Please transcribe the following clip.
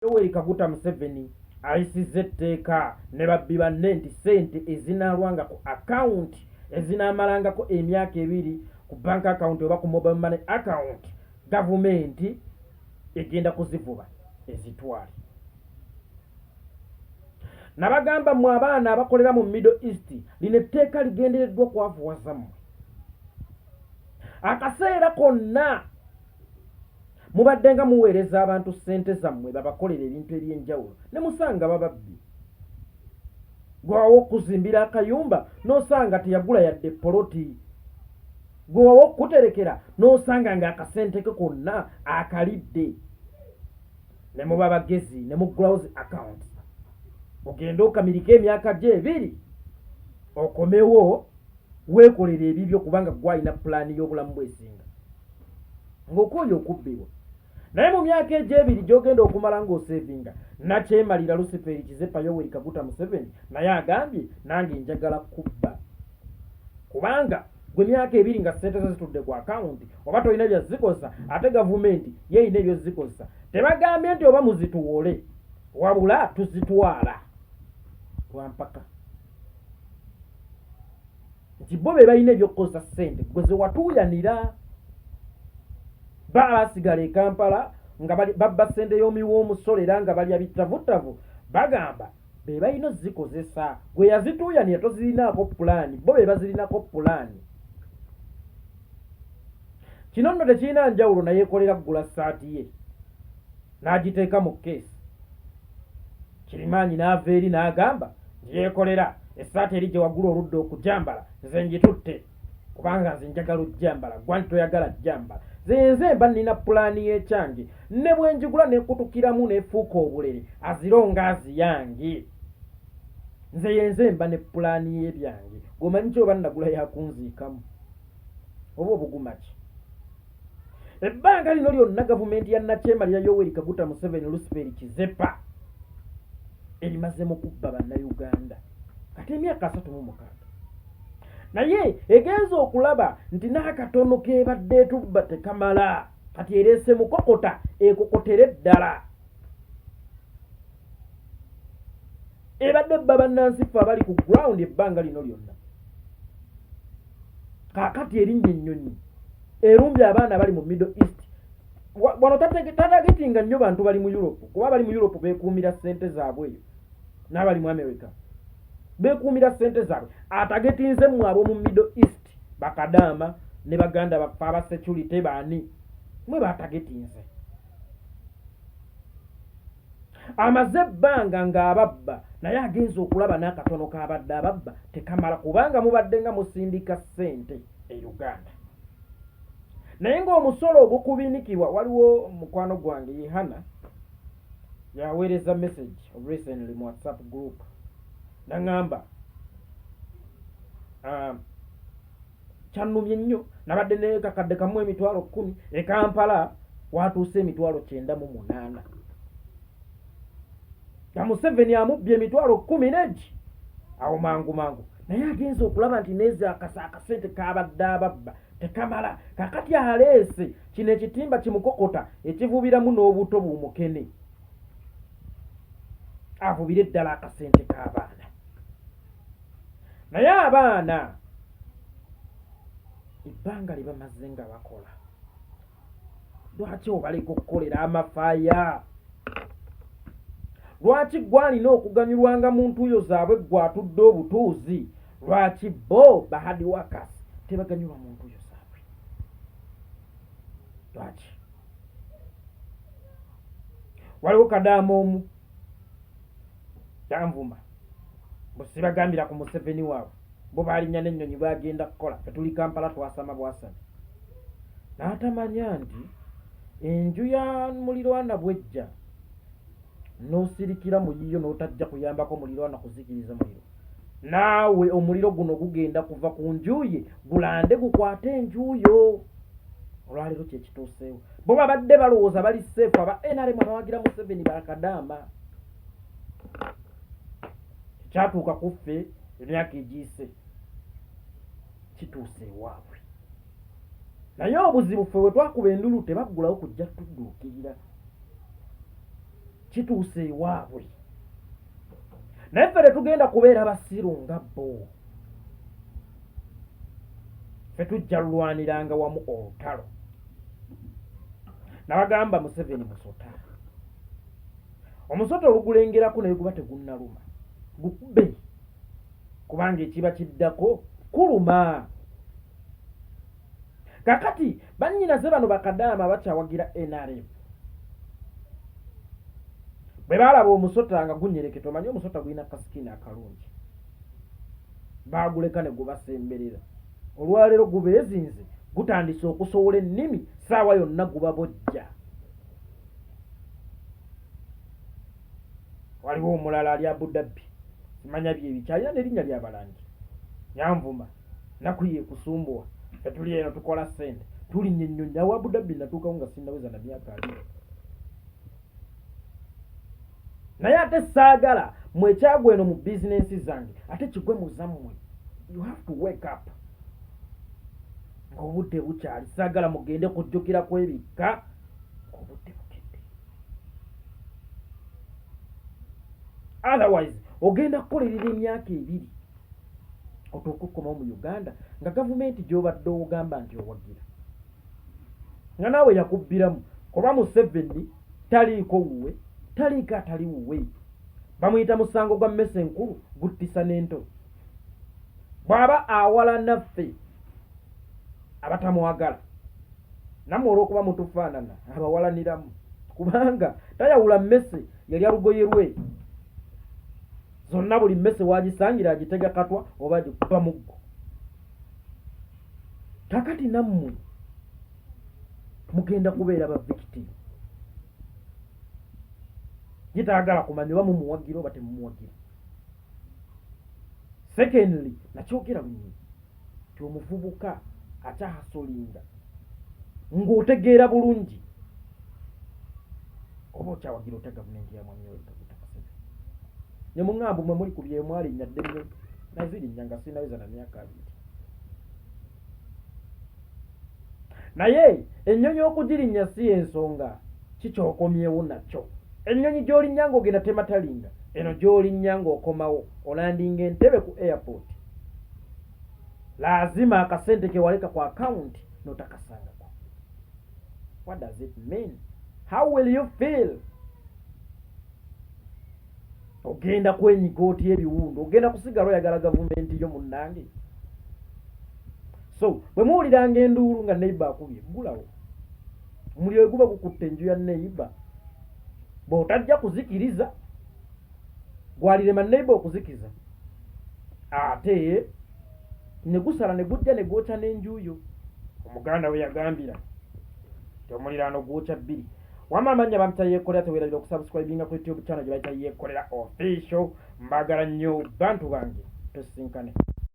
Yoweri Kaguta Museveni ayisizza etteeka ne babbi banne nti ssente ezinaalwanga ku akawunti ezinaamalangako emyaka ebiri ku bank account oba ku mobile money account gavumenti egenda kuzivuba ezitwale. Nabagamba mmwe abaana abakolera mu Middle East, lino etteeka ligendereddwa kwavuwaza mmwe. Akaseera konna mubadde nga muweereza abantu ssente zammwe babakolera ebintu eby'enjawulo ne musanga bababbi. Gwe wawa okuzimbira akayumba n'osanga teyagula yadde poloti. Gwe wawa okukuterekera n'osanga ng'akasente ke konna akalidde. Ne muba bagezi ne muggulawo zi akawunti ogende okamirike emyaka gyo ebiri okomewo weekolera ebibyo kubanga gwe alina pulaani y'obulamu bwesinga ng'okooye okubbibwa. Naye mu myaka egyo ebiri gy'ogenda okumala ng'osevinga, nakyemalira Luciferi Kizepa Yoweri Kaguta Museveni naye agambye nange njagala kubba. Kubanga gwe myaka ebiri nga ssente zo zitudde ku akawunti oba tolina bya zikozesa ate gavumenti ye erina ebyozikozesa. Tebagambye nti oba muzituwole wabula tuzitwala lwampaka. Nti bo be balina ebyokukozesa ssente gwe ze watuuyanira. Ba abasigala e Kampala nga babba ssente y'omuwi w'omusolo era nga balya bittavuttavu bagamba be balina ozikozesa. Gwe yazituuyanira tozirinaako pulaani, bo be bazirinako pulaani. Kino nno tekirina njawulo na yeekolera kugula ssaati ye n'agiteeka mu keesi. Kirimaanyi n'ava eri n'agamba nti yeekolera essaati eri gye wagula oludda okugyambala nze ngitutte kubanga nze njagala ojjambala gwa nti toyagala jjambala. Nze nze mba nnina pulaani y'ekyange ne bwe njigula nekutukiramu nefuuka obulere azironga aziyange. Nze yenze mba ne pulaani y'ebyange gweomanyi ki oba nnagula yakunziikamu oba obuguma ki? Ebbanga lino lyonna gavumenti ya nakyemalira Yoweri Kaguta Museveni Luciferi Kizepa erimaze mu kubba bannayuganda kati emyaka 36 naye egenze okulaba nti n'akatono k'ebadde etubba tekamala kati ereese mukokota ekokotere ddala. Ebadde ebba bannansi ffe abali ku ground ebbanga lino lyonna. Kaakati erinnya ennyonyi erumbye abaana abali mu Middle East. Wano tatagetinga nnyo bantu bali mu Europe kuba bali mu Europe beekuumira ssente zaabwe eyo n'abali mu America beekuumira ssente zaabwe. Atagetinze mmwe ab'omu Middle East bakadaama ne baganda baffe aba security baani mwe batagetinze. Amaze ebbanga ng'ababba naye agenze okulaba n'akatono k'abadde ababba tekamala kubanga mubadde nga musindika ssente e Uganda naye ng'omusolo ogukubinikibwa. Waliwo mukwano gwange Yehana yaweereza message recently mu WhatsApp group naŋŋamba kyannumye nnyo nabadde ne kakadde kamu 100,000 e Kampala watuuse 98,000 nga Museveni amubbye 10,000 negi awo mangu mangu naye agenze okulaba nti neezi akasa akasente kabadde ababba tekamala. Kakati aleese kino ekitimba kimukokota ekivubiramu n'obuto bumukene avubire ddala akasente k'abaana. Naye abaana ebbanga lye bamaze nga bakola lwaki obaleka okukolera amafaaya? Lwaki gwe alina okuganyulwanga mu ntuuyo zaabwe gwe atudde obutuuzi? Lwaki bo ba hard workers tebaganyulwa mu ntuuyo zaabwe? Lwaki? Waliwo kadaama omu yanvuma mbu sibagambira ku Museveni waabwe bo balinnya n'ennyonyi bagenda kukola ffe tuli Kampala twasama bwasami. N'atamanya nti enju ya mulirwana bwejja n'osirikira mu yiyo n'otajja kuyambako mulirwana kuzikiriza muliro, naawe omuliro guno gugenda kuva ku nju ye gulande gukwate enju yo. Olwaleero kye kituuseewo. Bo babadde balowooza bali seefu aba NRM abawagira Museveni bakadaama. Kyatuuka ku ffe emyaka egiyise kituuse ewaabwe. Naye obuzibu ffe bwe twakuba endulu tebaggulawo kujja tudduukirira. Kituuse ewaabwe. Naye ffe tetugenda kubeera basiru nga bo. Ffe tujja lulwaniranga wamu olutalo. Nabagamba Museveni musota. Omusota olugulengerako naye guba tegunnaluma. Gukube. Kubanga ekiba kiddako kuluma. Kakati bannyinaze bano bakadaama bakyawagira NRM. Bwe baalaba omusota nga gunyereketa, omanyi omusota gulina kasikini akalungi. Baaguleka ne gubasemberera. Olwaleero gubeezinze, gutandise okusowola ennimi, ssaawa yonna gubabojja. Waliwo omulala ali Abu Dhabi, simanya byebiki, alina n'erinnya lya balangi. Yanvuma, nnaku ye ekusumbuwa, ffe tuli eno tukola ssente, tulinnya ennyonyi. Awo Abu Dhabi natuukawo nga sinnaweza na myaka abiri. Naye ate saagala mwe ekyagwa eno mu bizinensi zange ate kigwe mu zammwe. You have to wake up ng'obudde bukyali. Saagala mugende kujjukira kwebikka ng'obudde bukedde. Otherwise ogenda kukolerera emyaka ebiri otuuke okukomawo mu Uganda nga gavumenti gy'obadde ogamba nti owagira nga naawe yakubbiramu, kuba Museveni taliiko wuwe, taliiko atali wuwe. Bamuyita musango gwa mmese enkulu guttisa n'ento. Bw'aba awala naffe abatamwagala, nammwe olw'okuba mutufaanana abawalaniramu, kubanga tayawula mmese yalya lugoye lwe. Zonna buli mmese w'agisangira agitega katwa oba agikuba muggo. Kakati nammwe mugenda kubeera ba victim. Ye tayagala kumanya oba mumuwagira oba temumuwagira. Secondly, nakyogera lunye nti omuvubuka akyahasolinga ng'otegeera bulungi oba okyawagira otya gavumenti ya Mwami Yoweri Kaguta Museveni. Ne muŋŋamba mwe muli ku byemwalinnya dda ennyonyi nazirinnya nga sinnaweza na myaka abiri. Naye ennyonyi okugirinnya si y'ensonga, ki ky'okomyewo nakyo. Ennyonyi gy'olinnya ng'ogenda tematalinga, eno gy'olinnya ng'okomawo olandinga Entebbe ku airport. Laazima akasente ke waleka ku akawunti n'otakasangako. What does it mean? How will you feel? Ogenda kwenyiga otya ebiwundu? Ogenda kusigala oyagala gavumenti yo munnange? So bwe muwuliranga enduulu nga neighbor akubye, ggulawo. Omuliro bwe guba gukutte enju ya neighbor, bw'otajja kuzikiriza, gwalirema neighbor okuzikiza. Ate ne gusala ne gujja ne gwokya n'enju yo. Omuganda we yagambira nti omuliraano gwokya bbiri. Wamma amannya bampita Yeekolera, teweerabira okusubscribinga ku YouTube channel gye bayita Yeekolera Official. Mbaagala nnyo bantu bange, tusisinkane.